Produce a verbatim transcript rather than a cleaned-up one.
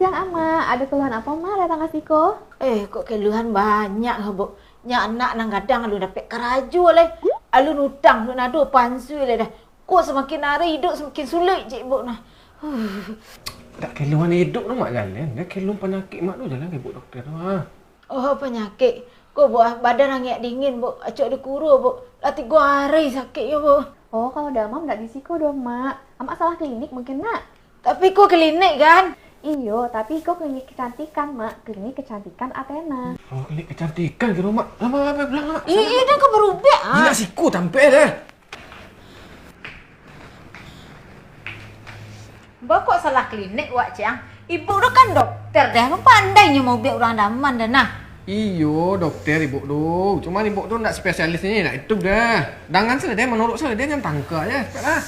Siang, Amak. Ado keluhan apo, Mak, datang ka siko? Eh, kok keluhan banyak, Buk. Nyo anak nan gadang alun dapek karajo lai. Alun utang, alun ado pansua lai dah. Kok samakin ari iduik samakin sulik, Cik Buk, nah. Huh. Dak keluhan iduik tu, Mak, jalan. Dah keluhan panyakik Mak tu, jalan ka Buk dokter tu, ha. Oh, panyakik. Ko, Buk, ah, badan angek dingin, Buk. Acok dikuro, Buk. Lah tigo ari sakiknyo, Buk. Oh, kalau damam ndak di siko doh, Mak. Amak salah klinik mungkin, nak. Tapi ko klinik, kan? Iyo, tapi ko klinik kecantikan, Mak. Klinik kecantikan Athena. Oh, klinik kecantikan kiro, Mak. Lama, lama pulang, Mak. Ih, ih, dah ka barubek, ah. Indak siko tampek dah. Baa kok salah klinik wak, Ciang? Ibuk tu kan dokter deh, pandai nyo maubiak urang daman deh nah. Iyo, dokter ibuk tu. Cuman ibuk tu ndak spesialis ni, ndak itu deh. Dangan sajo deh, manuruik sajo deh, jan tangka je. Cepatlah.